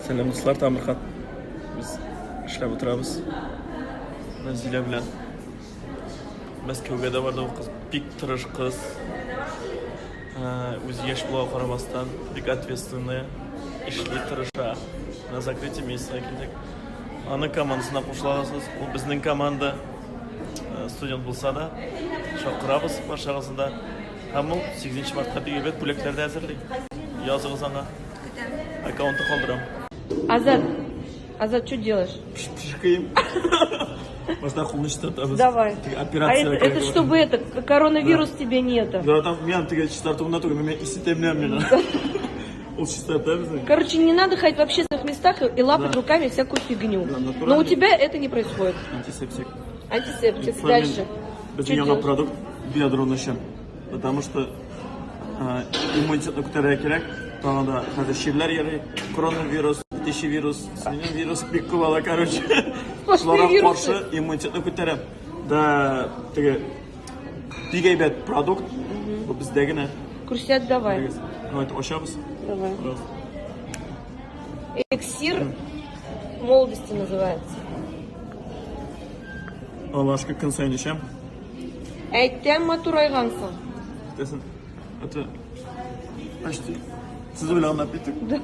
Сәлам, дуслар, Тамырхан. Без эшләп утырабыз. Назилә белән. Мәскәүгә дә барды ул кыз. Бик тырыш кыз. Үзе яшь булуга карамастан, бик ответственная, эшли, тырыша. На закрытие месяца килдек. Аның командасына кушыласыз. Ул безнең команда. Студент булса да, чакырабыз барчагызны да. Һәм ул 8 мартка бик әйбәт бүләкләр дә әзерли. Языгыз аңа. Көтәм. Аккаунты калдырам. Азат, Азат, что делаешь? Пшикаем. Башта кулны чистартабыз. Давай. Теге А операция. это, это чтобы это, коронавирус тебе не это. Да, там мин теге чистартуына түгел, мин исетәм мин. Ул чистарта безне. Короче, не надо ходить в общественных местах и лапать Да. руками всякую фигню. Да, Но у натуральный. тебя это не происходит. Антисептик. Антисептик. Метформин. Дальше. Безнең Чё яңа делаешь? продукт биадрон өчен. Потому что иммунитетны күтәрергә кирәк. Тагы да хәзер чирләр йөри. Коронавирус, птичий вирус, свиной вирус бик күп ала, короче. Сплошные Шуларга вирусы. каршы иммунитетны күтәрә. Да, теге бик әйбәт продукт. Бу бездә генә. Күрсәт давай. Давайте ачабыз. Давай. Раз. Эликсир молодости называется. Аллашка көн саен эчәм. Әйтәм матурайгансың. Әйтәсең, это почти сез белән напиток. Да.